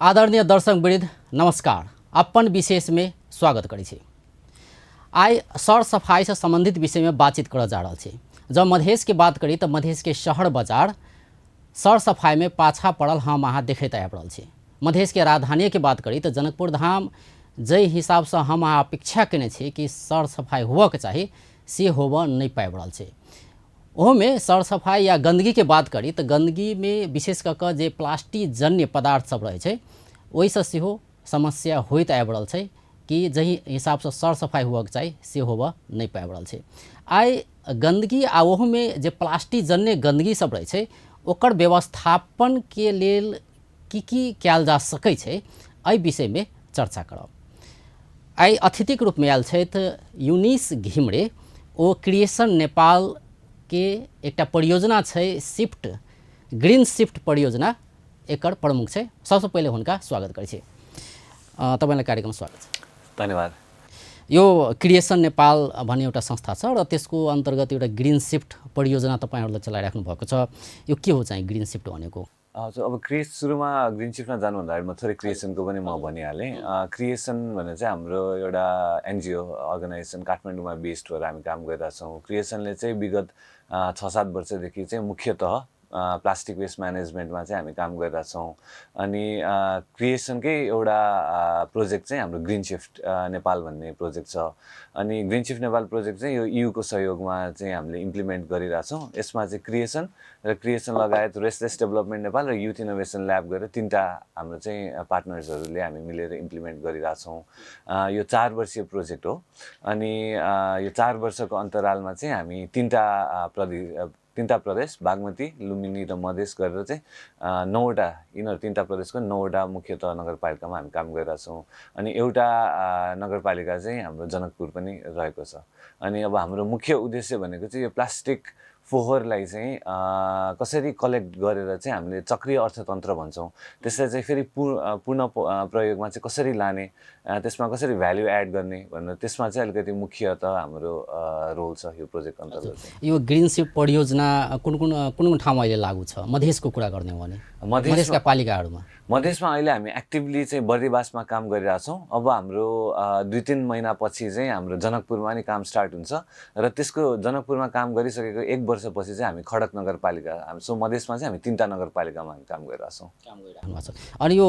आदरणीय दर्शकवृन्द नमस्कार। अपन विशेष में स्वागत करै छी। आइ सर सफाई से संबंधित विषय में बातचीत कर जा रहा है। जब मधेश के बात करी तो मधेश के शहर बाजार सर सफाई में पाछा पड़ल हम अहाँ देखते आबि रहल छी। मधेश के राजधानी के बात करी तो जनकपुर धाम जै हिसाब से हम अहाँ अपेक्षा केने छी कि सर सफाई होबऽ के चाही से होबऽ नहीं पाबि रहल छै। ओहोमे सर सफाई या गंदगी के बात करी तो गंदगी में विशेष कऽ जे प्लास्टिक जन्य पदार्थ सब रहे छै ओहिसँ सेहो समस्या होइत आबि रहल छै कि जही हिसाब से सर सफाई होबऽ के चाही से होबऽ नहीं पाबि रहल छै। आइ गंदगी आ ओहोमे जे प्लास्टिक जन्य गंदगी सब रहे छै ओकर व्यवस्थापन के लेल की कयल जा सकै छै एहि विषय में चर्चा करब। आइ अतिथिक रूप में आयल छथि यूनिस घिमरे। ओ क्रिएशन नेपाल के एक परियोजना है शिफ्ट ग्रीन शिफ्ट परियोजना एकर प्रमुख है। सबसे पहले हुनका स्वागत करै छी। तपाईलाई कार्यक्रम स्वागत छ। धन्यवाद। यो क्रिएशन नेपाल भन्ने एउटा संस्था छ र त्यसको अन्तर्गत एउटा ग्रीन शिफ्ट परियोजना तपाईहरुले चलाइराख्नु भएको छ। यो के हो चाहिँ ग्रीन शिफ्ट भनेको? अब सुरुमा ग्रीन शिफ्टमा जानुभन्दा अगाडि म थोरै क्रिएसनको पनि म भनिहालेँ। क्रिएसन भने चाहिँ हाम्रो एउटा एनजिओ अर्गनाइजेसन काठमाडौँमा बेस्ड भएर हामी काम गरिरहेछौँ। क्रिएसनले चाहिँ विगत 6-7 वर्षदेखि चाहिँ मुख्यतः प्लास्टिक वेस्ट म्यानेजमेन्टमा चाहिँ हामी काम गरिरहेछौँ। अनि क्रिएसनकै एउटा प्रोजेक्ट चाहिँ हाम्रो ग्रीन शिफ्ट नेपाल भन्ने प्रोजेक्ट छ। अनि ग्रीन शिफ्ट नेपाल प्रोजेक्ट चाहिँ यो ईयूको सहयोगमा चाहिँ हामीले इम्प्लिमेन्ट गरिरहेछौँ। यसमा चाहिँ क्रिएसन र क्रिएसन लगायत रेस्टलेस डेभलपमेन्ट नेपाल र युथ इनोभेसन ल्याब गरेर तीनटा हाम्रो चाहिँ पार्टनर्सहरूले हामी मिलेर इम्प्लिमेन्ट गरिरहेछौँ। यो 4 वर्षीय प्रोजेक्ट हो। अनि यो 4 वर्षको अन्तरालमा चाहिँ हामी तीनटा प्रदेश बागमती, लुम्बिनी र मधेस गरेर चाहिँ 9वटा यिनीहरू तीनटा प्रदेशको 9वटा मुख्यतः नगरपालिकामा हामी काम गरिरहेछौँ। अनि एउटा नगरपालिका चाहिँ हाम्रो जनकपुर पनि रहेको छ। अनि अब हाम्रो मुख्य उद्देश्य भनेको चाहिँ यो प्लास्टिक फोहोरलाई चाहिँ कसरी कलेक्ट गरेर चाहिँ हामीले चक्रीय अर्थतन्त्र भन्छौँ त्यसलाई चाहिँ फेरि पुनः प्रयोगमा चाहिँ कसरी लाने, त्यसमा कसरी भ्याल्यु एड गर्ने भनेर त्यसमा चाहिँ अलिकति मुख्यतः हाम्रो रोल छ यो प्रोजेक्ट अन्तर्गत। यो ग्रीन शिफ्ट परियोजना कुन ठाउँमा अहिले लागू छ? मधेसको कुरा गर्ने हो भने मधेसका पालिकाहरूमा मधेसमा अहिले हामी एक्टिभली चाहिँ बर्दिवासमा काम गरिरहेछौँ। अब हाम्रो 2-3 महिनापछि चाहिँ हाम्रो जनकपुरमा नि काम स्टार्ट हुन्छ र त्यसको जनकपुरमा काम गरिसकेको 1 वर्षपछि चाहिँ हामी खडक नगरपालिका सो मधेसमा चाहिँ हामी 3टा नगरपालिकामा हामी काम गरिरहेछौँ। अनि यो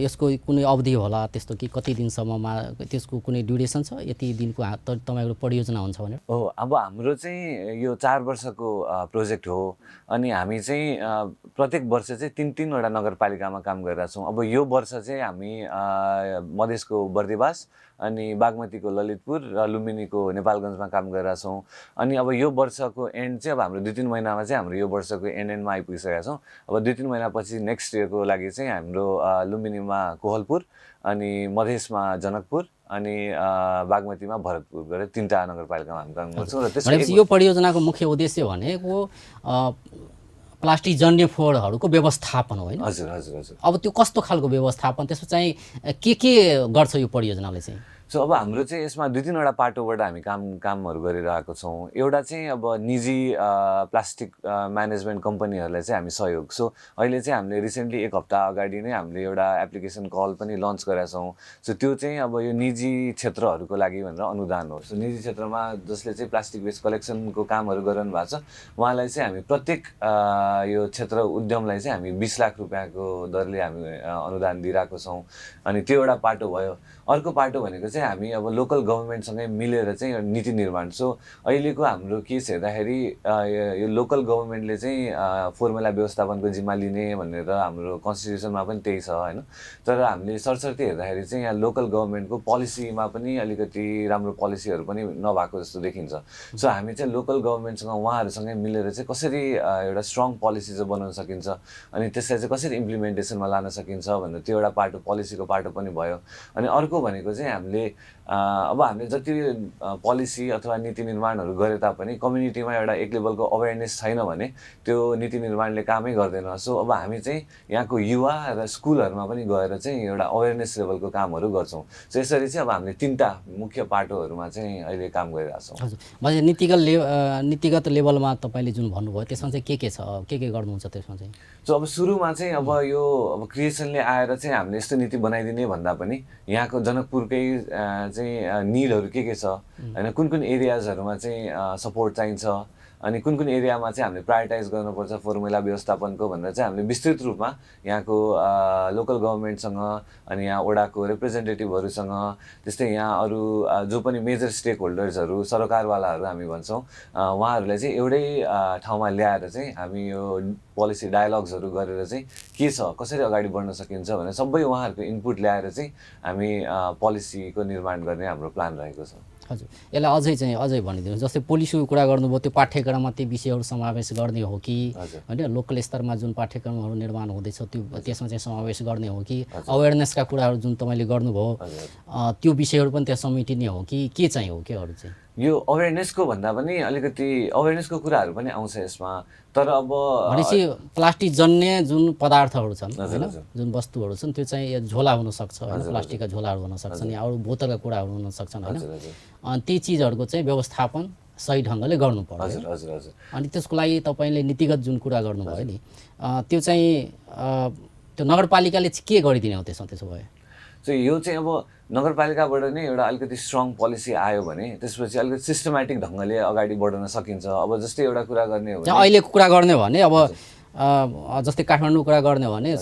यसको कुनै अवधि होला त्यस्तो कि कति दिनसम्ममा त्यसको कुनै ड्युरेसन छ? यति दिनको तपाईको परियोजना हुन्छ भनेर? हो, अब हाम्रो चाहिँ यो 4 वर्षको प्रोजेक्ट हो। अनि हामी चाहिँ प्रत्येक वर्ष चाहिँ 3-3वटा नगरपालिकामा काम गरिरहेछौँ। अब यो वर्ष चाहिँ हामी मधेसको बर्दिवास अनि बागमतीको ललितपुर र लुम्बिनीको नेपालगञ्जमा काम गरिरहेछौँ। अनि अब यो वर्षको एन्ड चाहिँ अब हाम्रो 2-3 महिनामा चाहिँ हाम्रो यो वर्षको एन्डमा आइपुगिसकेका छौँ। अब 2-3 महिनापछि नेक्स्ट इयरको लागि चाहिँ हाम्रो लुम्बिनीमा कोहलपुर अनि मधेसमा जनकपुर अनि बागमतीमा भरतपुर गरेर 3टा नगरपालिकामा हामी काम गर्छौँ। र त्यसपछि यो परियोजनाको मुख्य उद्देश्य भनेको प्लास्टिक जन्य फोहोरहरूको व्यवस्थापन हो हैन? हजुर हजुर हजुर। अब त्यो कस्तो खालको व्यवस्थापन, त्यसमा चाहिँ के गर्छ यो परियोजनाले चाहिँ? सो अब हाम्रो चाहिँ यसमा 2-3वटा पाटोबाट हामी कामहरू गरिरहेको छौँ। एउटा चाहिँ अब निजी प्लास्टिक म्यानेजमेन्ट कम्पनीहरूलाई चाहिँ हामी सहयोग। सो अहिले चाहिँ हामीले रिसेन्टली 1 हप्ता अगाडि नै हामीले एउटा एप्लिकेसन कल पनि लन्च गरेका छौँ। सो त्यो चाहिँ अब यो निजी क्षेत्रहरूको लागि भनेर अनुदान हो। सो निजी क्षेत्रमा जसले चाहिँ प्लास्टिक वेस्ट कलेक्सनको कामहरू गरिरहनु भएको छ उहाँलाई चाहिँ हामी प्रत्येक यो क्षेत्र उद्यमलाई चाहिँ हामी 20 लाख रुपियाँको दरले हामी अनुदान दिइरहेको छौँ। अनि त्यो एउटा पाटो भयो। अर्को पाटो भनेको चाहिँ हामी अब लोकल गभर्नमेन्टसँगै मिलेर चाहिँ नीति निर्माण। सो अहिलेको हाम्रो के छ हेर्दाखेरि यो लोकल गभर्नमेन्टले चाहिँ फोहोर व्यवस्थापनको जिम्मा लिने भनेर हाम्रो कन्स्टिट्युसनमा पनि त्यही छ हैन। तर हामीले सरसर्ती हेर्दाखेरि चाहिँ यहाँ लोकल गभर्नमेन्टको पोलिसीमा पनि अलिकति राम्रो पोलिसीहरू पनि नभएको जस्तो देखिन्छ। सो हामी चाहिँ लोकल गभर्नमेन्टसँग उहाँहरूसँगै मिलेर चाहिँ कसरी एउटा स्ट्रङ पोलिसी चाहिँ बनाउन सकिन्छ अनि त्यसलाई चाहिँ कसरी इम्प्लिमेन्टेसनमा लान सकिन्छ भनेर त्यो एउटा पाटो पोलिसीको पाटो पनि भयो। अनि अर्को भनेको चाहिँ हामीले हामीले अब हामीले जति पोलिसी अथवा नीति निर्माणहरू गरे तापनि कम्युनिटीमा एउटा एक लेभलको अवेरनेस छैन भने त्यो नीति निर्माणले कामै गर्दैन। सो अब हामी चाहिँ यहाँको युवा र स्कुलहरूमा पनि गएर चाहिँ एउटा अवेरनेस लेभलको कामहरू गर्छौँ। सो यसरी चाहिँ अब हामीले 3टा मुख्य पाटोहरूमा चाहिँ अहिले काम गरिरहेछौँ। हजुर, मैले नीतिगत लेभलमा तपाईँले जुन भन्नुभयो त्यसमा चाहिँ के छ, के गर्नुहुन्छ त्यसमा चाहिँ? सो अब सुरुमा चाहिँ अब यो अब क्रिएसनले आएर चाहिँ हामीले यस्तो नीति बनाइदिने भन्दा पनि यहाँको जनकपुरकै चाहिँ निडहरू के छ होइन, कुन एरियाजहरूमा चाहिँ सपोर्ट चाहिन्छ अनि कुन एरियामा चाहिँ हामीले प्रायोरिटाइज गर्नुपर्छ फर्मुला व्यवस्थापनको भनेर चाहिँ हामीले विस्तृत रूपमा यहाँको लोकल गभर्मेन्टसँग अनि यहाँ वडाको रिप्रेजेन्टेटिभहरूसँग त्यस्तै यहाँ अरू जो पनि मेजर स्टेक होल्डर्सहरू सरकारवालाहरू हामी भन्छौँ उहाँहरूलाई चाहिँ एउटै ठाउँमा ल्याएर चाहिँ हामी यो पोलिसी डायलग्सहरू गरेर चाहिँ के छ कसरी अगाडि बढ्न सकिन्छ भनेर सबै उहाँहरूको इनपुट ल्याएर चाहिँ हामी पोलिसीको निर्माण गर्ने हाम्रो प्लान रहेको छ। हजुर, यसलाई अझै भनिदिनुहोस्। जस्तै पोलिसीको कुरा गर्नुभयो, त्यो पाठ्यक्रममा ती विषयहरू समावेश गर्ने हो कि होइन, लोकल स्तरमा जुन पाठ्यक्रमहरू निर्माण हुँदैछ त्यसमा चाहिँ समावेश गर्ने हो कि अवेरनेसका कुराहरू जुन तपाईँले गर्नुभयो त्यो विषयहरू पनि त्यहाँ समेटिने हो कि के चाहिँ हो के अरू चाहिँ? यो अवेरनेसको भन्दा पनि अलिकति अवेरनेसको कुराहरू पनि आउँछ यसमा, तर अब भनेपछि प्लास्टिक जन्य जुन पदार्थहरू छन् होइन, जुन वस्तुहरू छन् त्यो चाहिँ झोला हुनसक्छ होइन, प्लास्टिकका झोलाहरू हुन सक्छन् या अरू बोतलका कुराहरू हुन सक्छन् होइन, अनि ती चिजहरूको चाहिँ व्यवस्थापन सही ढङ्गले गर्नु पर्यो। अनि त्यसको लागि तपाईँले नीतिगत जुन कुरा गर्नुभयो नि त्यो चाहिँ त्यो नगरपालिकाले के गरिदिने हो त्यसमा? त्यसो भए चाहिँ यो चाहिँ अब नगरपालिकाबाट नै एउटा अलिकति स्ट्रङ पोलिसी आयो भने त्यसपछि अलिकति सिस्टमेटिक ढङ्गले अगाडि बढाउन सकिन्छ। अब जस्तै एउटा कुरा गर्ने हो भने अहिलेको कुरा गर्ने हो भने अब जस्तै काठमाडौँको कुरा गर्ने हो भने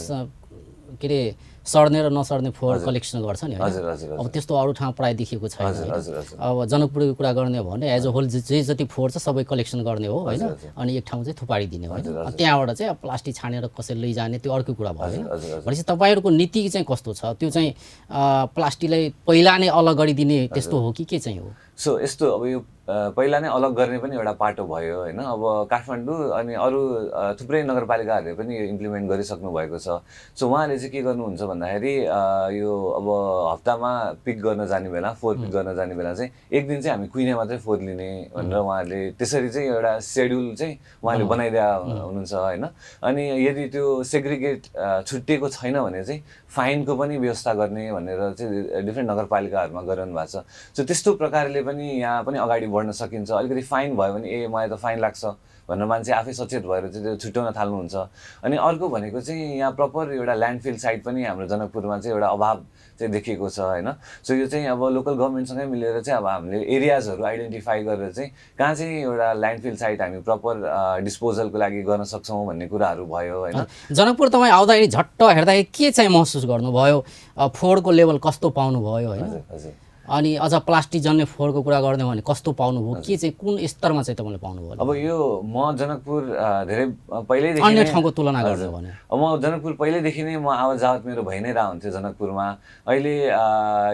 के अरे सर्ने र नसर्ने फोहोर कलेक्सन गर्छ नि होइन, अब त्यस्तो अरू ठाउँ प्रायः देखिएको छैन। अब जनकपुरको कुरा गर्ने हो भने एज अ होल जे जति फोहोर छ सबै कलेक्सन गर्ने हो होइन, अनि एक ठाउँ चाहिँ थुपारिदिने हो होइन, त्यहाँबाट चाहिँ प्लास्टिक छानेर कसरी लैजाने त्यो अर्को कुरा भयो होइन। भनेपछि तपाईँहरूको नीति चाहिँ कस्तो छ? त्यो चाहिँ प्लास्टिकलाई पहिला नै अलग गरिदिने त्यस्तो हो कि के चाहिँ हो? सो यस्तो अब यो पहिला नै अलग गर्ने पनि एउटा पाटो भयो होइन। अब काठमाडौँ अनि अरू थुप्रै नगरपालिकाहरूले पनि यो इम्प्लिमेन्ट गरिसक्नु भएको छ। सो उहाँले चाहिँ के गर्नुहुन्छ भन्दाखेरि यो अब हप्तामा पिक गर्न जाने बेला फोहोर पिक गर्न जाने बेला चाहिँ एक दिन चाहिँ हामी कुइने मात्रै फोहोर लिने भनेर उहाँहरूले त्यसरी चाहिँ एउटा सेड्युल चाहिँ उहाँले बनाइदिया हुनुहुन्छ होइन। अनि यदि त्यो सेग्रिगेट छुट्टिएको छैन भने चाहिँ फाइनको पनि व्यवस्था गर्ने भनेर चाहिँ डिफ्रेन्ट नगरपालिकाहरूमा गरिरहनु भएको छ। सो त्यस्तो प्रकारले पनि यहाँ पनि अगाडि बढ्न सकिन्छ। अलिकति फाइन भयो भने मलाई त फाइन लाग्छ भनेर मान्छे आफै सचेत भएर चाहिँ त्यो छुट्याउन थाल्नुहुन्छ। अनि अर्को भनेको चाहिँ यहाँ प्रपर एउटा ल्यान्डफिल साइट पनि हाम्रो जनकपुरमा चाहिँ एउटा अभाव चाहिँ देखिएको छ होइन। सो यो चाहिँ अब लोकल गभर्मेन्टसँगै मिलेर चाहिँ अब हामीले एरियाजहरू आइडेन्टिफाई गरेर चाहिँ कहाँ चाहिँ एउटा ल्यान्डफिल साइट हामी प्रपर डिस्पोजलको लागि गर्न सक्छौँ भन्ने कुराहरू भयो होइन। जनकपुर तपाईँ आउँदाखेरि झट्ट हेर्दाखेरि के चाहिँ महसुस गर्नुभयो? फोहोरको लेभल कस्तो पाउनुभयो होइन, अनि अझ प्लास्टिक जन्य फोहोरको कुरा गर्ने हो भने कस्तो पाउनुभयो? के चाहिँ कुन स्तरमा चाहिँ तपाईँले पाउनुभयो? अब यो म जनकपुर धेरै पहिल्यैदेखि अन्य ठाउँको तुलना गर्ने हो भने म जनकपुर पहिल्यैदेखि नै म आवाज जावत मेरो भइ नै रहन्थ्यो जनकपुरमा। अहिले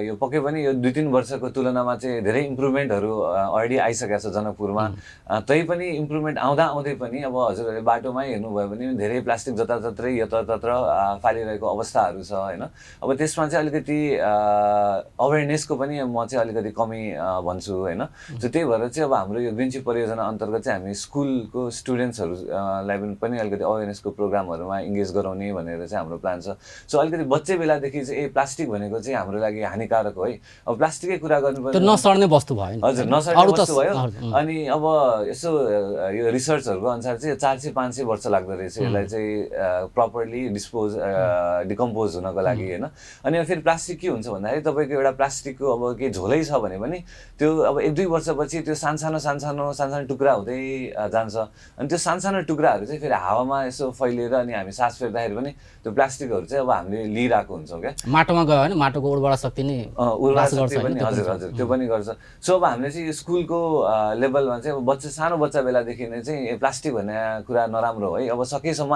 यो पक्कै पनि यो 2-3 वर्षको तुलनामा चाहिँ धेरै इम्प्रुभमेन्टहरू अलरेडी आइसकेको छ जनकपुरमा। तैपनि इम्प्रुभमेन्ट आउँदै पनि अब हजुरहरूले बाटोमै हेर्नुभयो भने धेरै प्लास्टिक जताततै यतातत्र फालिरहेको अवस्थाहरू छ होइन। अब त्यसमा चाहिँ अलिकति अवेरनेसको पनि म चाहिँ अलिकति कमी भन्छु होइन। सो त्यही भएर चाहिँ अब हाम्रो यो ग्रिन चिप परियोजना अन्तर्गत चाहिँ हामी स्कुलको स्टुडेन्ट्सहरूलाई पनि अलिकति अवेरनेसको प्रोग्रामहरूमा इङ्गेज गराउने भनेर चाहिँ हाम्रो प्लान छ। सो अलिकति बच्चे बेलादेखि चाहिँ प्लास्टिक भनेको चाहिँ हाम्रो लागि हानिकारक हो है। अब प्लास्टिकै कुरा गर्नुपर्ने नसर्ने वस्तु भयो। हजुर, नसर्ने वस्तु भयो। अनि अब यसो यो रिसर्चहरूको अनुसार चाहिँ 400-500 वर्ष लाग्दो रहेछ यसलाई चाहिँ प्रपरली डिकम्पोज हुनको लागि होइन। अनि फेरि प्लास्टिक के हुन्छ भन्दाखेरि तपाईँको एउटा प्लास्टिकको अब के झोलै छ भने पनि त्यो अब 1-2 वर्षपछि त्यो सानो टुक्रा हुँदै जान्छ। अनि त्यो सानो टुक्राहरू चाहिँ फेरि हावामा यसो फैलिएर अनि हामी सास फेर्दाखेरि पनि त्यो प्लास्टिकहरू चाहिँ अब हामीले लिइरहेको हुन्छौँ क्या। माटोमा गयो भने माटोको उर्वरा शक्ति नै पनि हजुर त्यो पनि गर्छ। सो अब हामीले चाहिँ यो स्कुलको लेभलमा चाहिँ अब सानो बच्चा बेलादेखि नै चाहिँ प्लास्टिक भन्ने कुरा नराम्रो है। अब सकेसम्म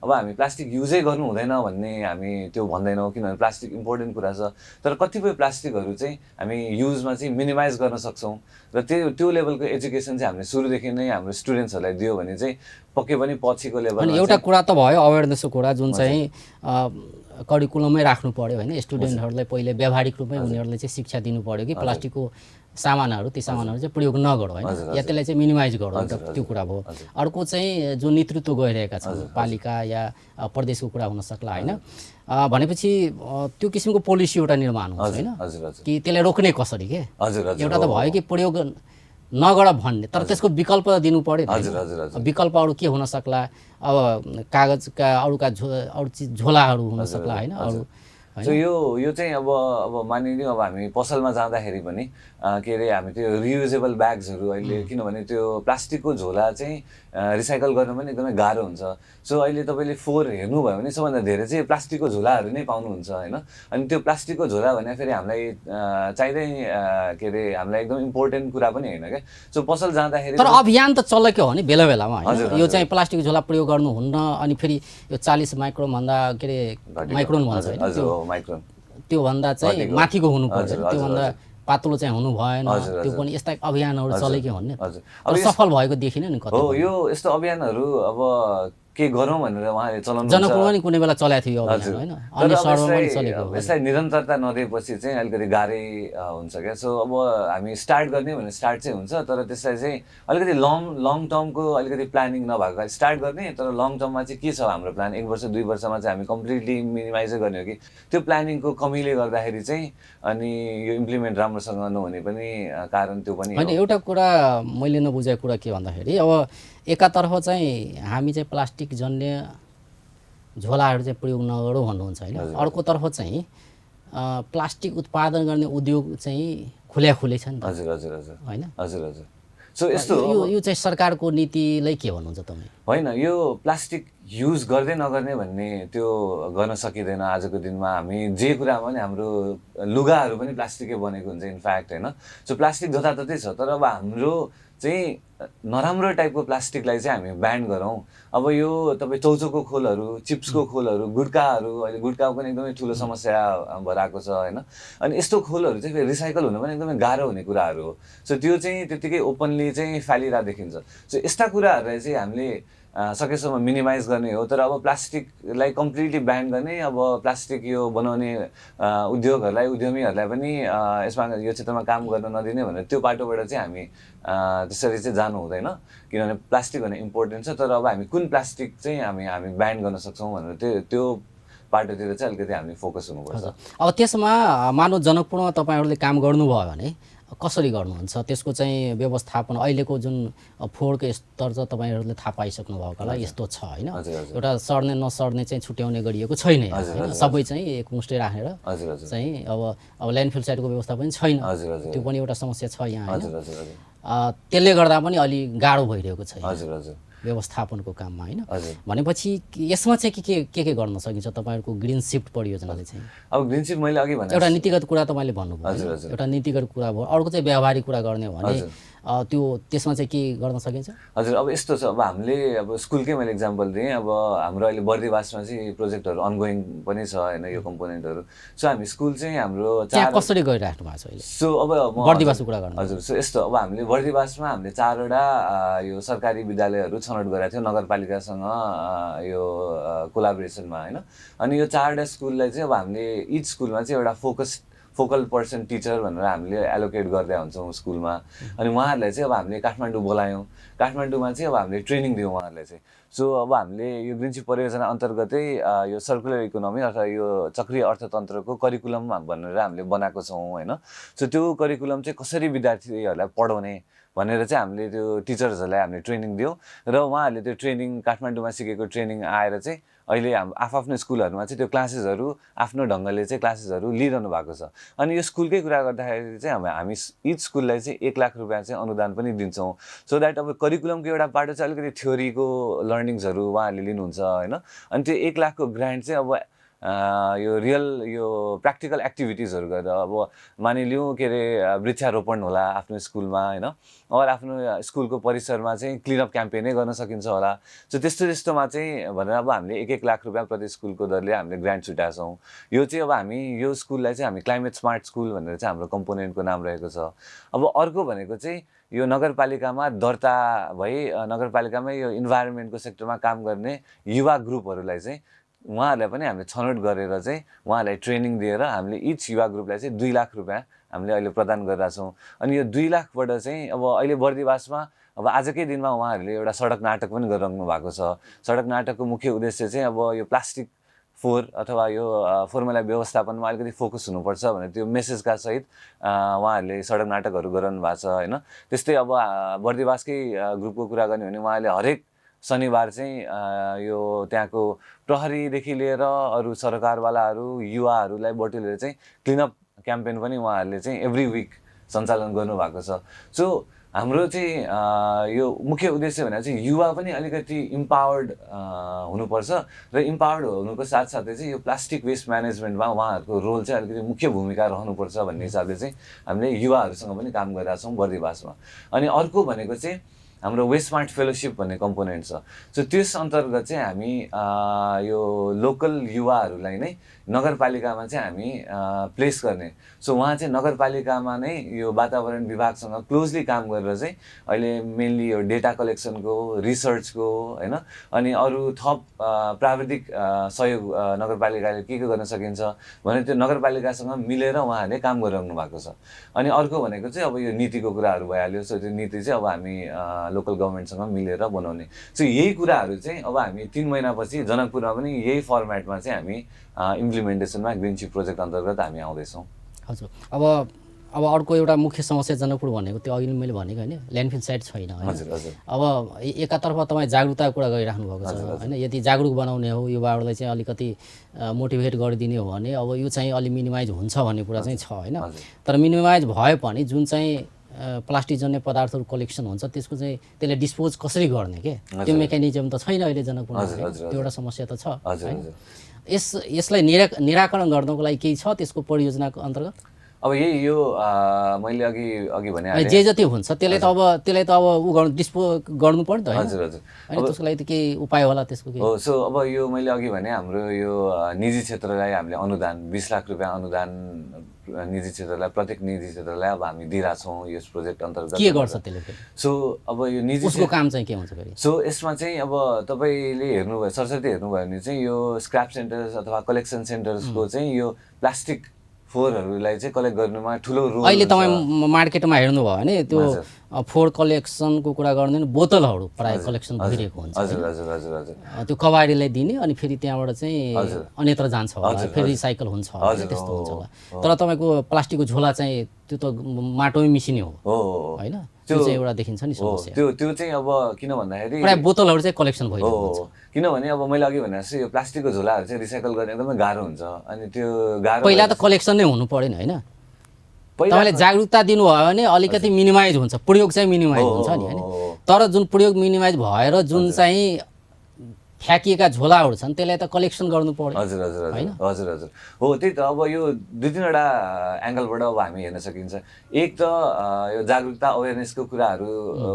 हामी प्लास्टिक युजै गर्नु हुँदैन भन्ने हामी त्यो भन्दैनौँ, किनभने प्लास्टिक इम्पोर्टेन्ट कुरा छ। तर कतिपय प्लास्टिकहरू चाहिँ हामी युजमा चाहिँ मिनिमाइज गर्न सक्छौँ र त्यो लेभलको एजुकेसन चाहिँ हामीले सुरुदेखि नै हाम्रो स्टुडेन्ट्सहरूलाई दियो भने चाहिँ पक्कै पनि पछिको लेभलमा एउटा कुरा त भयो अवेरनेसको कुरा जुन चाहिँ करिकुलममै राख्नु पर्यो होइन स्टुडेन्टहरूलाई पहिले व्यावहारिक रूपमै उनीहरूले चाहिँ शिक्षा दिनु पर्यो कि प्लास्टिकको सामानहरू ती सामानहरू चाहिँ प्रयोग नगरौँ होइन या त्यसलाई चाहिँ मिनिमाइज गरौँ त्यो कुरा भयो। अर्को चाहिँ जो नेतृत्व गइरहेका छन् पालिका या प्रदेशको कुरा हुन सक्ला होइन भनेपछि त्यो किसिमको पोलिसी एउटा निर्माण हुन्छ होइन कि त्यसलाई रोक्ने कसरी के एउटा त भयो कि प्रयोग नगर भन्ने तर त्यसको विकल्प दिनु पर्यो विकल्प अरू के हुन सक्ला अब कागजका अरू चिज झोलाहरू हुन सक्ला होइन अरू सो यो चाहिँ अब मानिलिउँ अब हामी पसलमा जाँदाखेरि पनि के अरे हामी त्यो रियुजेबल ब्याग्सहरू अहिले किनभने त्यो प्लास्टिकको झोला चाहिँ रिसाइकल गर्न पनि एकदमै गाह्रो हुन्छ। सो अहिले तपाईँले फोहोर हेर्नुभयो भने सबभन्दा धेरै चाहिँ प्लास्टिकको झोलाहरू नै पाउनुहुन्छ होइन अनि त्यो प्लास्टिकको झोला भने फेरि हामीलाई चाहिँदै के अरे हामीलाई एकदम इम्पोर्टेन्ट कुरा पनि होइन क्या। सो पसल जाँदाखेरि तर अभियान त चलेको हो नि बेला बेलामा होइन यो चाहिँ प्लास्टिक झोला प्रयोग गर्नुहुन्न अनि फेरि यो 40 माइक्रोनभन्दा के अरे माइक्रोन भन्छ होइन त्योभन्दा चाहिँ माथिको हुनु पर्छ त्योभन्दा पातलो चाहिँ हुनु भएन त्यो पनि यस्ता अभियानहरू चलेकै हो नि तर सफल भएको देखिन नि कतै हो यो यस्तो अभियानहरू अब के गरौँ भनेर उहाँले चलाउनु जनकपुरमा नि कुनै बेला चलाएको थियो यो अभियान होइन अनि सर्वमा पनि चलेको यसलाई निरन्तरता नदिएपछि चाहिँ अलिकति गाह्रै हुन्छ क्या। सो अब हामी स्टार्ट गर्ने भने स्टार्ट चाहिँ हुन्छ तर त्यसलाई चाहिँ अलिकति लङ टर्मको अलिकति प्लानिङ नभएको स्टार्ट गर्ने तर लङ टर्ममा चाहिँ के छ हाम्रो प्लान 1 वर्ष 2 वर्षमा चाहिँ हामी कम्प्लिटली मिनिमाइजै गर्ने हो कि त्यो प्लानिङको कमीले गर्दाखेरि चाहिँ अनि यो इम्प्लिमेन्ट राम्रोसँग नहुने पनि कारण त्यो पनि होइन। एउटा कुरा मैले नबुझेको कुरा के भन्दाखेरि अब एकातर्फ चाहिँ हामी चाहिँ प्लास्टिक जन्य झोलाहरू चाहिँ प्रयोग नगरौँ भन्नुहुन्छ होइन अर्कोतर्फ चाहिँ प्लास्टिक उत्पादन गर्ने उद्योग चाहिँ खुलै छ नि त होइन सो यस्तो यो चाहिँ सरकारको नीतिलाई के भन्नुहुन्छ तपाईँ? होइन यो प्लास्टिक युज गर्दै नगर्ने भन्ने त्यो गर्न सकिँदैन। आजको दिनमा हामी जे कुरा पनि हाम्रो लुगाहरू पनि प्लास्टिकै बनेको हुन्छ इनफ्याक्ट होइन। सो प्लास्टिक जताततै छ तर अब हाम्रो चाहिँ नराम्रो टाइपको प्लास्टिकलाई चाहिँ हामी ब्यान गरौँ। अब यो तपाईँ चौचोको खोलहरू चिप्सको खोलहरू गुड्काहरू अहिले गुड्काको पनि एकदमै ठुलो समस्या भएर आएको छ होइन अनि यस्तो खोलहरू चाहिँ फेरि रिसाइकल हुन पनि एकदमै गाह्रो हुने कुराहरू हो। सो त्यो चाहिँ त्यत्तिकै ओपनली चाहिँ फालिरहेको देखिन्छ। सो यस्ता कुराहरूलाई चाहिँ हामीले सकेसम्म मिनिमाइज गर्ने हो तर अब प्लास्टिकलाई कम्प्लिटली ब्यान गर्ने अब प्लास्टिक यो बनाउने उद्योगहरूलाई उद्यमीहरूलाई पनि यसमा यो क्षेत्रमा काम गर्न नदिने भनेर त्यो बाटोबाट चाहिँ हामी त्यसरी चाहिँ जानु हुँदैन किनभने प्लास्टिक भने इम्पोर्टेन्ट छ तर अब हामी कुन प्लास्टिक चाहिँ हामी ब्यान गर्न सक्छौँ भनेर त्यो बाटोतिर चाहिँ अलिकति हामी फोकस हुनुपर्छ। अब त्यसमा मानव जनकपुरमा तपाईँहरूले काम गर्नुभयो भने कसरी गर्नुहुन्छ त्यसको चाहिँ व्यवस्थापन अहिलेको जुन फोहोरको स्तर छ तपाईँहरूले थाहा पाइसक्नु भएको होला यस्तो छ होइन एउटा सर्ने नसर्ने चाहिँ छुट्याउने गरिएको छैन होइन सबै चाहिँ एकमुष्टै राखेर चाहिँ अब ल्यान्डफिल साइडको व्यवस्था पनि छैन त्यो पनि एउटा समस्या छ यहाँ होइन त्यसले गर्दा पनि अलि गाह्रो भइरहेको छ व्यवस्थापनको काममा होइन भनेपछि यसमा चाहिँ के गर्न सकिन्छ तपाईँहरूको ग्रिन शिफ्ट परियोजनाले चाहिँ? अब ग्रिन शिफ्ट मैले अघि भने एउटा नीतिगत कुरा तपाईँले भन्नुभयो एउटा नीतिगत कुरा भयो अर्को चाहिँ व्यावहारिक कुरा गर्ने हो भने त्यो त्यसमा चाहिँ के गर्न सकिन्छ? हजुर अब यस्तो छ अब हामीले अब स्कुलकै मैले इक्जाम्पल दिएँ अब हाम्रो अहिले बर्दिवासमा चाहिँ प्रोजेक्टहरू अनगोइङ पनि छ होइन यो कम्पोनेन्टहरू। सो हामी स्कुल चाहिँ हाम्रो कसरी गरिराख्नु भएको छ अहिले? सो अब बर्दिवासको कुरा गर्नु हजुर। सो यस्तो अब हामीले बर्दिवासमा हामीले 4वटा यो सरकारी विद्यालयहरू छनौट गरेका थियौँ नगरपालिकासँग यो कोलाबोरेसनमा होइन अनि यो 4वटा स्कुललाई चाहिँ अब हामीले इच स्कुलमा चाहिँ एउटा फोकल पर्सन टिचर भनेर हामीले एलोकेट गर्दै हुन्छौँ स्कुलमा अनि उहाँहरूलाई चाहिँ अब हामीले काठमाडौँ बोलायौँ। काठमाडौँमा चाहिँ अब हामीले ट्रेनिङ दियौँ उहाँहरूलाई चाहिँ। सो अब हामीले यो ग्रिन शिफ्ट परियोजना अन्तर्गतै यो सर्कुलर इकोनोमी अथवा यो चक्रीय अर्थतन्त्रको करिकुलम भनेर हामीले बनाएको छौँ होइन। सो त्यो करिकुलम चाहिँ कसरी विद्यार्थीहरूलाई पढाउने भनेर चाहिँ हामीले त्यो टिचर्सहरूलाई हामीले ट्रेनिङ दियौँ र उहाँहरूले त्यो ट्रेनिङ काठमाडौँमा सिकेको ट्रेनिङ आएर चाहिँ अहिले आफ्नो स्कुलहरूमा चाहिँ त्यो क्लासेसहरू आफ्नो ढङ्गले चाहिँ क्लासेसहरू लिइरहनु भएको छ। अनि यो स्कुलकै कुरा गर्दाखेरि चाहिँ हामी इच स्कुललाई चाहिँ 1 लाख रुपियाँ चाहिँ अनुदान पनि दिन्छौँ सो द्याट अब करिकुलमको एउटा बाटो चाहिँ अलिकति थ्योरीको लर्निङ्सहरू उहाँहरूले लिनुहुन्छ होइन अनि त्यो 1 लाखको ग्रान्ट चाहिँ अब यो रियल यो प्र्याक्टिकल एक्टिभिटिजहरू गरेर अब मानिलिउँ के अरे वृक्षारोपण होला आफ्नो स्कुलमा होइन और आफ्नो स्कुलको परिसरमा चाहिँ क्लिनअप क्याम्पेनै गर्न सकिन्छ होला। सो त्यस्तोमा चाहिँ भनेर अब हामीले 1-1 लाख रुपियाँ प्रति स्कुलको दरले हामीले ग्रान्ट छुट्याएको छौँ। यो चाहिँ अब हामी यो स्कुललाई चाहिँ हामी क्लाइमेट स्मार्ट स्कुल भनेर चाहिँ हाम्रो कम्पोनेन्टको नाम रहेको छ। अब अर्को भनेको चाहिँ यो नगरपालिकामा दर्ता भई नगरपालिकामै यो इन्भाइरोमेन्टको सेक्टरमा काम गर्ने युवा ग्रुपहरूलाई चाहिँ उहाँहरूलाई पनि हामीले छनौट गरेर चाहिँ उहाँहरूलाई ट्रेनिङ दिएर हामीले इच युवा ग्रुपलाई चाहिँ 2 लाख रुपियाँ हामीले अहिले प्रदान गरिरहेका छौँ। अनि यो 2 लाखबाट चाहिँ अब अहिले बर्दिवासमा अब आजकै दिनमा उहाँहरूले एउटा सडक नाटक पनि गरिराख्नु भएको छ। सडक नाटकको मुख्य उद्देश्य चाहिँ अब यो प्लास्टिक फोहोर अथवा यो फोहोरमैला व्यवस्थापनमा अलिकति फोकस हुनुपर्छ भनेर त्यो मेसेजका सहित उहाँहरूले सडक नाटकहरू गराउनु भएको छ होइन। त्यस्तै अब बर्दिवासकै ग्रुपको कुरा गर्ने भने उहाँले हरेक शनिबार चाहिँ यो त्यहाँको प्रहरीदेखि लिएर अरू सरकारवालाहरू युवाहरूलाई बटुलेर चाहिँ क्लिनअप क्याम्पेन पनि उहाँहरूले चाहिँ एभ्री विक सञ्चालन गर्नुभएको छ। सो हाम्रो चाहिँ यो मुख्य उद्देश्य भनेर चाहिँ युवा पनि अलिकति इम्पावर्ड हुनुपर्छ र इम्पावर्ड हुनुको साथसाथै चाहिँ यो प्लास्टिक वेस्ट म्यानेजमेन्टमा उहाँहरूको रोल चाहिँ अलिकति मुख्य भूमिका रहनुपर्छ भन्ने हिसाबले चाहिँ हामीले युवाहरूसँग पनि काम गरिरहेका छौँ बर्दिवासमा। अनि अर्को भनेको चाहिँ हाम्रो वेस्ट स्मार्ट फेलोसिप भन्ने कम्पोनेन्ट छ। सो त्यस अन्तर्गत चाहिँ हामी यो लोकल युवाहरूलाई नै नगरपालिकामा चाहिँ हामी प्लेस गर्ने। सो उहाँ चाहिँ नगरपालिकामा नै यो वातावरण विभागसँग क्लोजली काम गरेर चाहिँ अहिले मेनली यो डेटा कलेक्सनको रिसर्चको होइन अनि अरू थप प्राविधिक सहयोग नगरपालिकाले के गर्न सकिन्छ भने त्यो नगरपालिकासँग मिलेर उहाँहरूले काम गरिरहनु भएको छ। अनि अर्को भनेको चाहिँ अब यो नीतिको कुराहरू भइहाल्यो। सो त्यो नीति चाहिँ अब हामी लोकल गभर्मेन्टसँग मिलेर बनाउने। सो यही कुराहरू चाहिँ अब हामी 3 महिनापछि जनकपुरमा पनि यही फर्मेटमा चाहिँ हामी इम्प्लिमेन्टेसनमा ग्रिन चिप प्रोजेक्ट अन्तर्गत हामी आउँदैछौँ। हजुर अब अर्को एउटा मुख्य समस्या जनकपुर भनेको त्यो अघि मैले भनेको होइन ल्यान्डफिल साइट छैन होइन। हजुर हजुर। अब एकातर्फ तपाईँ जागरुकताको कुरा गरिराख्नु भएको छ होइन। यदि जागरुक बनाउने हो युवाहरूलाई चाहिँ अलिकति मोटिभेट गरिदिने हो भने अब यो चाहिँ अलि मिनिमाइज हुन्छ भन्ने कुरा चाहिँ छ होइन। तर मिनिमाइज भए पनि जुन चाहिँ प्लास्टिक जन्य पदार्थहरू कलेक्सन हुन्छ त्यसको चाहिँ त्यसले डिस्पोज कसरी गर्ने के त्यो मेकानिजम त छैन अहिले जनकपुरमा। त्यो एउटा समस्या त छ होइन। यसलाई निराकरण गर्नको लागि केही छ त्यसको परियोजनाको अन्तर्गत? अब यही यो मैले अघि भने जे जति हुन्छ त्यसलाई त अब उ गर्नु डिस्पोज गर्नु पर्यो नि त। हजुर हजुर। अनि त्यसको लागि त केही उपाय होला त्यसको के? हो सो अब यो मैले अघि भने हाम्रो यो निजी क्षेत्रलाई हामीले अनुदान 20 लाख रुपियाँ अनुदान निजी क्षेत्रलाई प्रत्येक निजी क्षेत्रलाई अब हामी दिइरहेछौँ यस प्रोजेक्ट अन्तर्गत। के गर्छ त्यसले? सो अब यो निजी उसको काम चाहिँ के हुन्छ फेरि? सो यसमा चाहिँ अब तपाईँले हेर्नुभयो सरसर्ती हेर्नुभयो भने चाहिँ यो स्क्रैप सेन्टर्स अथवा कलेक्सन सेन्टर्सको चाहिँ यो प्लास्टिक फोहोरहरूलाई चाहिँ कलेक्ट गर्नुमा ठुलो रोल। अहिले तपाईँ मार्केटमा हेर्नुभयो भने त्यो फोहोर कलेक्सनको कुरा गर्दैन बोतलहरू प्रायः कलेक्सन भइरहेको हुन्छ। हजुर हजुर हजुर हजुर। त्यो कबाडीलाई दिने अनि फेरि त्यहाँबाट चाहिँ अन्यत्र जान्छ होला फेरि रिसाइकल हुन्छ होला त्यस्तो हुन्छ होला। तर तपाईँको प्लास्टिकको झोला चाहिँ त्यो त माटोमै मिसिने हो होइन। त्यो चाहिँ एउटा देखिन्छ नि समस्या। त्यो चाहिँ अब किन भन्दाखेरि प्रायः बोतलहरू चाहिँ कलेक्सन भइरहेको हुन्छ। किनभने अब मैले अघि भने जस्तो यो प्लास्टिकको झोलाहरू चाहिँ रिसाइकल गर्ने एकदमै गाह्रो हुन्छ। अनि त्यो गाह्रो पहिला त कलेक्सन नै हुनु परेन होइन। तपाईँले जागरुकता दिनुभयो भने अलिकति मिनिमाइज हुन्छ, प्रयोग चाहिँ मिनिमाइज हुन्छ नि होइन। तर जुन प्रयोग मिनिमाइज भएर जुन चाहिँ फ्याँकिएका झोलाहरू छन् त्यसलाई त कलेक्सन गर्नु पर्यो। हजुर हजुर हजुर हजुर हजुर हो त्यही त। अब यो 2-3वटा एङ्गलबाट अब हामी हेर्न सकिन्छ। एक त यो जागरुकता अवेरनेसको कुराहरू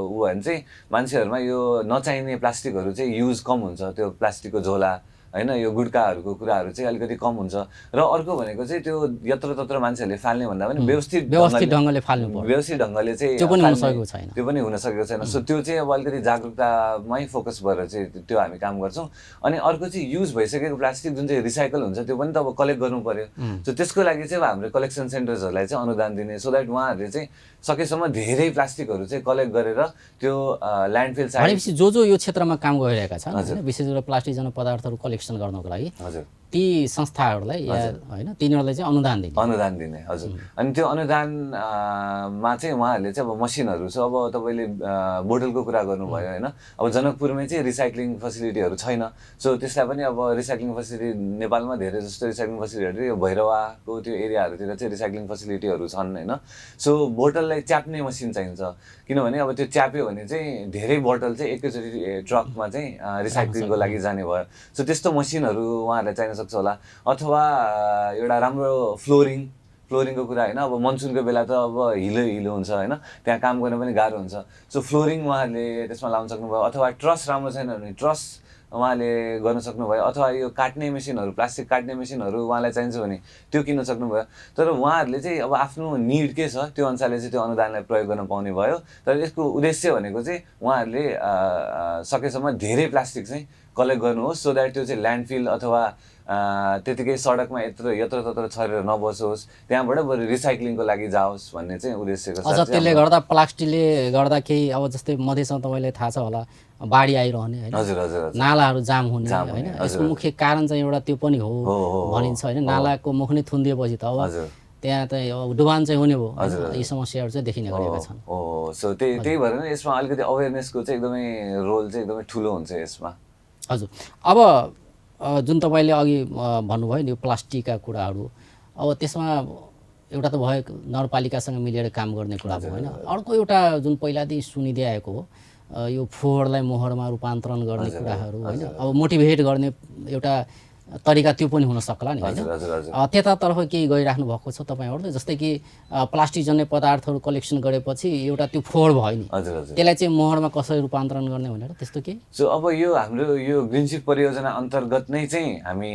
ऊ भने चाहिँ मान्छेहरूमा यो नचाहिने प्लास्टिकहरू चाहिँ युज कम हुन्छ। त्यो प्लास्टिकको झोला होइन यो गुड्काहरूको कुराहरू चाहिँ अलिकति कम हुन्छ। र अर्को भनेको चाहिँ त्यो यत्रतत्र मान्छेहरूले फाल्ने भन्दा पनि व्यवस्थित ढङ्गले फाल्नु पर्यो। व्यवस्थित ढङ्गले चाहिँ त्यो पनि हुन सकेको छैन। त्यो पनि हुन सकेको छैन। सो त्यो चाहिँ अब अलिकति जागरुकतामै फोकस भएर चाहिँ त्यो हामी काम गर्छौँ। अनि अर्को चाहिँ युज भइसकेको प्लास्टिक जुन चाहिँ रिसाइकल हुन्छ त्यो पनि त अब कलेक्ट गर्नु पर्यो। सो त्यसको लागि चाहिँ अब हाम्रो कलेक्सन सेन्टर्सहरूलाई चाहिँ अनुदान दिने सो द्याट उहाँहरूले चाहिँ सकेसम्म धेरै प्लास्टिकहरू चाहिँ कलेक्ट गरेर त्यो ल्यान्डफिल साइड भनेपछि जो यो क्षेत्रमा काम गरिरहेका छन् होइन विशेष गरेर प्लास्टिक जन्य पदार्थहरू कलेक्सन गर्नको लागि ती संस्थाहरूलाई या होइन तिनीहरूलाई चाहिँ अनुदान दिने। हजुर। अनि त्यो अनुदानमा चाहिँ उहाँहरूले चाहिँ अब मसिनहरू छ। अब तपाईँले बोतलको कुरा गर्नुभयो होइन। अब जनकपुरमै चाहिँ रिसाइक्लिङ फेसिलिटीहरू छैन। सो त्यसलाई पनि अब रिसाइक्लिङ फेसिलिटी नेपालमा धेरै जस्तो रिसाइक्लिङ फेसिलिटीहरू यो भैरवाको त्यो एरियाहरूतिर चाहिँ रिसाइक्लिङ फेसिलिटीहरू छन् होइन। सो बोतललाई च्याप्ने मसिन चाहिन्छ किनभने अब त्यो च्याप्यो भने चाहिँ धेरै बोतल चाहिँ एकैचोटि ट्रकमा चाहिँ रिसाइक्लिङको लागि जाने भयो। सो त्यस्तो मसिनहरू उहाँहरूलाई चाहिन सक्छ होला। अथवा एउटा राम्रो फ्लोरिङको कुरा होइन। अब मनसुनको बेला त अब हिलो हुन्छ होइन त्यहाँ काम गर्न पनि गाह्रो हुन्छ। सो फ्लोरिङ उहाँहरूले त्यसमा लाउन सक्नुभयो। अथवा ट्रस राम्रो छैन भने ट्रस उहाँले गर्न सक्नुभयो अथवा यो काट्ने मेसिनहरू प्लास्टिक काट्ने मेसिनहरू उहाँलाई चाहिन्छ भने त्यो किन्न सक्नुभयो तर उहाँहरूले चाहिँ अब आफ्नो निड के छ त्यो अनुसारले चाहिँ त्यो अनुदानलाई प्रयोग गर्न पाउने भयो तर यसको उद्देश्य भनेको चाहिँ उहाँहरूले सकेसम्म धेरै प्लास्टिक चाहिँ कलेक्ट गर्नुहोस् सो द्याट त्यो चाहिँ ल्यान्डफिल अथवा त्यतिकै सडकमा यत्र तत्र छरेर नबसोस् त्यहाँबाट बरु रिसाइक्लिङको लागि जाओस् भन्ने चाहिँ उद्देश्यको साथ अझ त्यसले गर्दा प्लास्टिकले गर्दा केही अब जस्तै मधेसमा तपाईँलाई थाहा छ होला बाढी आइरहने होइन हजुर हजुर नालाहरू जाम हुने होइन यसको मुख्य कारण चाहिँ एउटा त्यो पनि हो भनिन्छ होइन नालाको मुख नै थुनिदिएपछि त अब त्यहाँ त अब डुबान चाहिँ हुने भयो यी समस्याहरू चाहिँ देखिने गरेका छन् सो त्यही भएर नै यसमा अलिकति अवेरनेसको चाहिँ एकदमै रोल चाहिँ एकदमै ठुलो हुन्छ यसमा हजुर अब जुन तपाईँले अघि भन्नुभयो नि यो प्लास्टिकका कुराहरू अब त्यसमा एउटा त भयो नगरपालिकासँग मिलेर काम गर्ने कुरा भयो होइन अर्को एउटा जुन पहिलादेखि सुनिँदै आएको हो यो फोहोरलाई मोहरमा रूपान्तरण गर्ने कुराहरू होइन अब मोटिभेट गर्ने एउटा तरिका त्यो पनि हुन सक्ला नि होइन त्यतातर्फ केही गरिराख्नु भएको छ तपाईँहरू जस्तै कि प्लास्टिक जन्य पदार्थहरू कलेक्सन गरेपछि एउटा त्यो फोहोर भयो नि त्यसलाई चाहिँ मोहरमा कसरी रूपान्तरण गर्ने भनेर त्यस्तो के सो अब यो हाम्रो यो ग्रिनसिप परियोजना अन्तर्गत नै चाहिँ हामी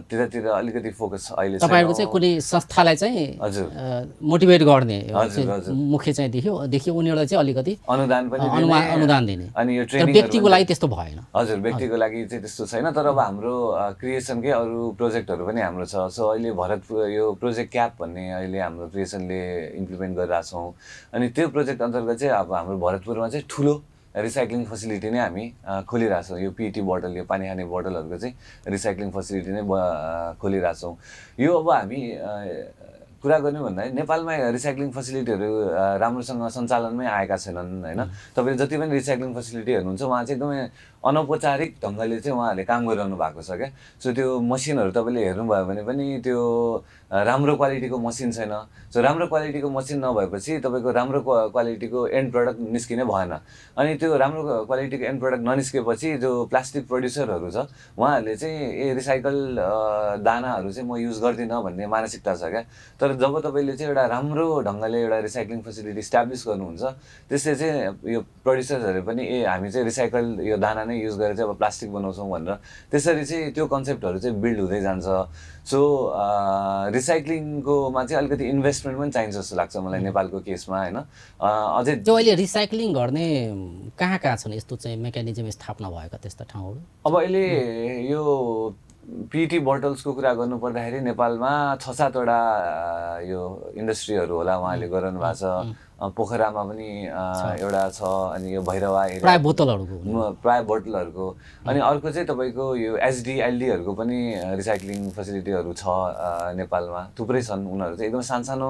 त्यतातिर अलिकति फोकस अहिले तपाईँहरूको चाहिँ कुनै संस्थालाई चाहिँ मोटिभेट गर्ने मुख्य चाहिँ देखियो उनीहरूलाई चाहिँ अलिकति अनुदान दिने अनि यो ट्रेनिङ व्यक्तिको लागि त्यस्तो भएन हजुर व्यक्तिको लागि चाहिँ त्यस्तो छैन तर अब हाम्रो क्रिएसनकै अरू प्रोजेक्टहरू पनि हाम्रो छ सो अहिले भरतपुर यो प्रोजेक्ट क्याप भन्ने अहिले हाम्रो क्रिएसनले इम्प्लिमेन्ट गरिरहेछौँ अनि त्यो प्रोजेक्ट अन्तर्गत चाहिँ अब हाम्रो भरतपुरमा चाहिँ ठुलो रिसाइक्लिङ फेसिलिटी नै हामी खोलिरहेछौँ यो पिटी बोतल यो पानी खाने बोतलहरूको चाहिँ रिसाइक्लिङ फेसिलिटी नै खोलिरहेछौँ यो अब हामी कुरा गर्ने भन्दाखेरि नेपालमा रिसाइक्लिङ फेसिलिटीहरू राम्रोसँग सञ्चालनमै आएका छैनन् होइन तपाईँले जति पनि रिसाइक्लिङ फेसिलिटी हेर्नुहुन्छ उहाँ चाहिँ एकदमै अनौपचारिक ढङ्गले चाहिँ उहाँहरूले काम गरिरहनु भएको छ क्या सो त्यो मसिनहरू तपाईँले हेर्नुभयो भने पनि त्यो राम्रो क्वालिटीको मसिन छैन सो राम्रो क्वालिटीको मसिन नभएपछि तपाईँको राम्रो क्वालिटीको एन्ड प्रडक्ट निस्किनै भएन अनि त्यो राम्रो क्वालिटीको एन्ड प्रडक्ट ननिस्केपछि जो प्लास्टिक प्रड्युसरहरू छ उहाँहरूले चाहिँ रिसाइकल दानाहरू चाहिँ म युज गर्दिनँ भन्ने मानसिकता छ क्या तर जब तपाईँले चाहिँ एउटा राम्रो ढङ्गले एउटा रिसाइक्लिङ फेसिलिटी इस्टाब्लिस गर्नुहुन्छ त्यसले चाहिँ यो प्रड्युसर्सहरूले पनि हामी चाहिँ रिसाइकल यो दाना नै युज गरेर चाहिँ अब प्लास्टिक बनाउँछौँ भनेर त्यसरी चाहिँ त्यो कन्सेप्टहरू चाहिँ बिल्ड हुँदै जान्छ सो रिसाइक्लिङकोमा चाहिँ अलिकति इन्भेस्टमेन्ट पनि चाहिन्छ जस्तो लाग्छ मलाई नेपालको केसमा होइन अझै त्यो अहिले रिसाइक्लिङ गर्ने कहाँ छन् यस्तो चाहिँ मेकानिजम स्थापना भएका त्यस्ता ठाउँहरू अब अहिले यो पिटी बोटल्सको कुरा गर्नुपर्दाखेरि नेपालमा 6-7वटा यो इन्डस्ट्रीहरू होला उहाँले गरिरहनु भएको छ पोखरामा पनि एउटा छ अनि यो भैरवा प्राय बोतलहरूको अनि अर्को चाहिँ तपाईँको यो एचडिएलडीहरूको पनि रिसाइक्लिङ फेसिलिटीहरू छ नेपालमा थुप्रै छन् उनीहरू चाहिँ एकदम सानो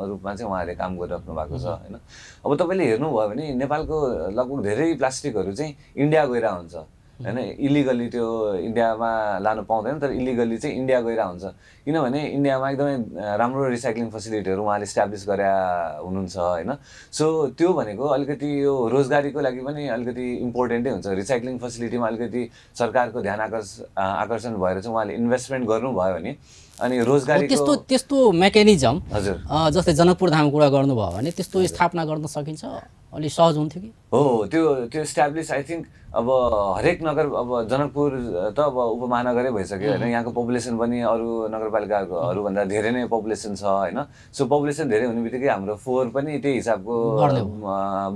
रूपमा चाहिँ उहाँहरूले काम गरिराख्नु भएको छ होइन अब तपाईँले हेर्नुभयो भने नेपालको लगभग धेरै प्लास्टिकहरू चाहिँ इन्डिया गएर हुन्छ होइन इलिगली त्यो इन्डियामा लानु पाउँदैन तर इलिगली चाहिँ इन्डिया गइरहेको हुन्छ किनभने इन्डियामा एकदमै राम्रो रिसाइक्लिङ फेसिलिटीहरू उहाँले इस्टाब्लिस गरे हुनुहुन्छ होइन सो त्यो भनेको अलिकति यो रोजगारीको लागि पनि अलिकति इम्पोर्टेन्टै हुन्छ रिसाइक्लिङ फेसिलिटीमा अलिकति सरकारको ध्यान आकर्षण भएर चाहिँ उहाँले इन्भेस्टमेन्ट गर्नुभयो भने अनि रोजगारी त्यस्तो मेकानिजम हजुर जस्तै जनकपुर धाम कुरा गर्नुभयो भने त्यस्तो स्थापना गर्न सकिन्छ अलि सहज हुन्थ्यो कि हो त्यो इस्टाब्लिस आई थिङ्क अब हरेक नगर अब जनकपुर त अब उपमहानगरै भइसक्यो होइन यहाँको पपुलेसन पनि अरू नगरपालिकाहरूभन्दा धेरै नै पपुलेसन छ होइन सो पपुलेसन धेरै हुने बित्तिकै हाम्रो फोहोर पनि त्यही हिसाबको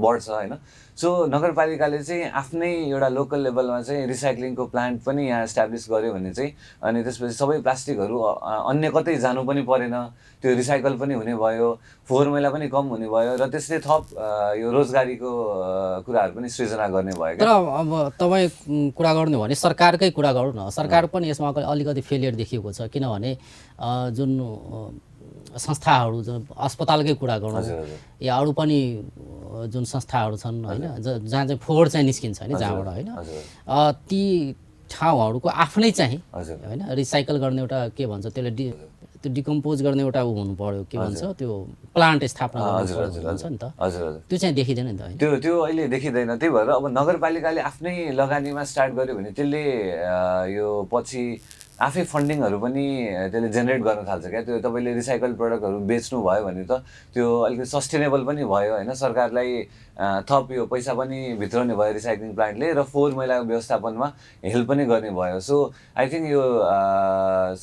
बढ्छ होइन सो नगरपालिकाले चाहिँ आफ्नै एउटा लोकल लेभलमा चाहिँ रिसाइक्लिङको प्लान्ट पनि यहाँ इस्टाब्लिस गर्यो भने चाहिँ अनि त्यसपछि सबै प्लास्टिकहरू अन्य कतै जानु पनि परेन त्यो रिसाइकल पनि हुने भयो फोहोर मैला पनि कम हुने भयो र त्यसले थप यो रोजगारीको कुराहरू पनि सृजना गर्ने भयो तर अब तपाईँ कुरा गर्नु भने सरकारकै कुरा गरौँ न सरकार पनि यसमा अलिकति फेलियर देखिएको छ किनभने जुन संस्थाहरू जुन अस्पतालकै कुरा गरौँ या अरू पनि जुन संस्थाहरू छन् होइन जहाँ चाहिँ फोहोर चाहिँ निस्किन्छ होइन जहाँबाट होइन ती ठाउँहरूको आफ्नै चाहिँ होइन रिसाइकल गर्ने एउटा के भन्छ त्यसले त्यो डिकम्पोज गर्ने एउटा हुनु पर्यो के भन्छ त्यो प्लान्ट स्थापना हुन्छ नि त त्यो चाहिँ देखिँदैन नि त त्यो अहिले देखिँदैन त्यही भएर अब नगरपालिकाले आफ्नै लगानीमा स्टार्ट गर्यो भने त्यसले यो पछि आफै फन्डिङहरू पनि त्यसले जेनेरेट गर्न थाल्छ क्या। त्यो तपाईँले रिसाइकल प्रडक्टहरू बेच्नु भयो भने त त्यो अलिकति सस्टेनेबल पनि भयो होइन, सरकारलाई थप यो पैसा पनि भित्राउने भयो रिसाइक्लिङ प्लान्टले, र फोहोर मैलाको व्यवस्थापनमा हेल्प पनि गर्ने भयो। सो आई थिङ्क यो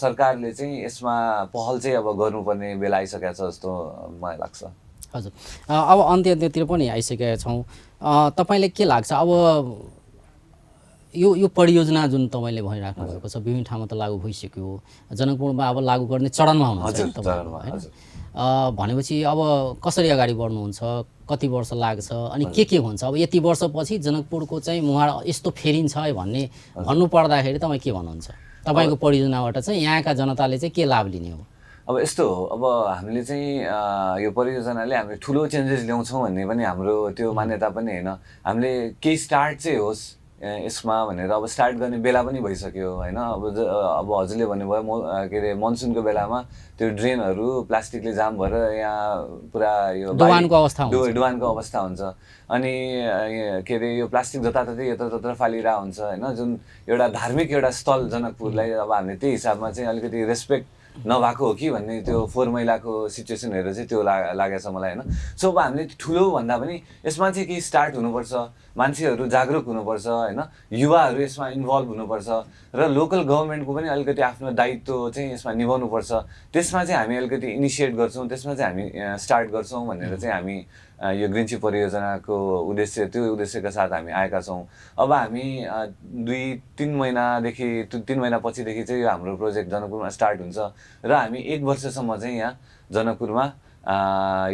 सरकारले चाहिँ यसमा पहल चाहिँ अब गर्नुपर्ने बेला आइसकेको छ जस्तो मलाई लाग्छ। हजुर, अब अन्त्यतिर पनि आइसकेका छौँ। तपाईँलाई के लाग्छ अब यो परियोजना जुन तपाईँले भनिराख्नु भएको छ, विभिन्न ठाउँमा त लागू भइसक्यो, जनकपुरमा अब लागू गर्ने चरणमा हुनुहुन्छ होइन? भनेपछि अब कसरी अगाडि बढ्नुहुन्छ, कति वर्ष लाग्छ अनि के हुन्छ? अब यति वर्षपछि जनकपुरको चाहिँ मुहार यस्तो फेरिन्छ है भन्ने भन्नु पर्दाखेरि तपाईँ के भन्नुहुन्छ? तपाईँको परियोजनाबाट चाहिँ यहाँका जनताले चाहिँ के लाभ लिने हो? अब यस्तो हो, अब हामीले चाहिँ यो परियोजनाले हामीले ठुलो चेन्जेस ल्याउँछौँ भन्ने पनि हाम्रो त्यो मान्यता पनि होइन। हामीले केही स्टार्ट चाहिँ होस् यसमा भनेर अब स्टार्ट गर्ने बेला पनि भइसक्यो होइन। अब हजुरले भन्नुभयो के अरे मनसुनको बेलामा त्यो ड्रेनहरू प्लास्टिकले जाम भएर यहाँ पुरा यो डुबानको अवस्था हुन्छ। अनि के अरे यो प्लास्टिक जताततै यत्रतत्र फालिरहेको हुन्छ होइन। जुन एउटा धार्मिक एउटा स्थल जनकपुरलाई अब हामीले त्यही हिसाबमा चाहिँ अलिकति रेस्पेक्ट नभएको हो कि भन्ने त्यो फोहोर मैलाको सिचुएसन हेरेर चाहिँ त्यो लागेको छ मलाई होइन। सो अब हामीले ठुलो भन्दा पनि यसमा चाहिँ केही स्टार्ट हुनुपर्छ, मान्छेहरू जागरुक हुनुपर्छ होइन, युवाहरू यसमा इन्भल्भ हुनुपर्छ, र लोकल गभर्मेन्टको पनि अलिकति आफ्नो दायित्व चाहिँ यसमा निभाउनुपर्छ। त्यसमा चाहिँ हामी अलिकति इनिसिएट गर्छौँ, त्यसमा चाहिँ हामी स्टार्ट गर्छौँ भनेर चाहिँ हामी यो ग्रिन चिप परियोजनाको त्यो उद्देश्यका साथ हामी आएका छौँ। अब हामी 2-3 महिनादेखि 3 महिना पछिदेखि चाहिँ यो हाम्रो प्रोजेक्ट जनकपुरमा स्टार्ट हुन्छ, र हामी 1 वर्षसम्म चाहिँ यहाँ जनकपुरमा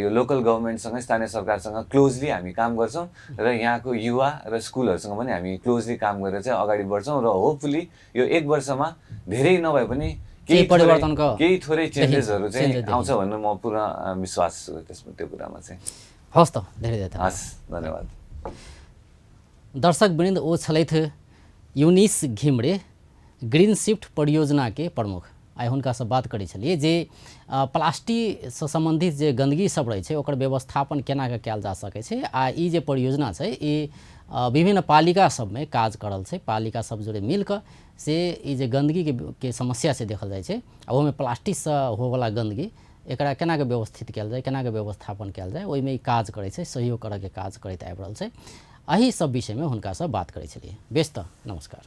यो लोकल गभर्मेन्टसँग स्थानीय सरकारसँग क्लोजली हामी काम गर्छौँ, र यहाँको युवा र स्कुलहरूसँग पनि हामी क्लोजली काम गरेर चाहिँ अगाडि बढ्छौँ। र होपफुली यो 1 वर्षमा धेरै नभए पनि केही थोरै चेन्जेसहरू चाहिँ आउँछ भन्ने म पुरा विश्वास छु त्यसमा, त्यो कुरामा चाहिँ। हस् त, धेरै धेरै हस्, धन्यवाद। दर्शकवृन्द, वो छलैथ यूनिस घिमरे ग्रीन शिफ्ट परियोजना के प्रमुख। आइ हुनकासँ बात करै छलिए जे प्लास्टिक से संबंधित जे गंदगी सब रहै छै ओकर व्यवस्थापन केना के कयल जा सकै छै, आ ई जे परियोजना छै ई विभिन्न पालिका सब में काज करल छै। पालिका सब जोड़े मिलकर से ई जे गंदगी के समस्या से देखल जाइ छै, आ ओहिमे प्लास्टिक से होवला गंदगी एकरा केना के व्यवस्थित कयल जाए, केना के व्यवस्थापन कयल जाए, ओहिमे ई काज करै छै, सहयोग करके काज करैत आबि रहल छै। एही सब विषय में हुनकासँ बात करै छलिए। व्यस्त, नमस्कार।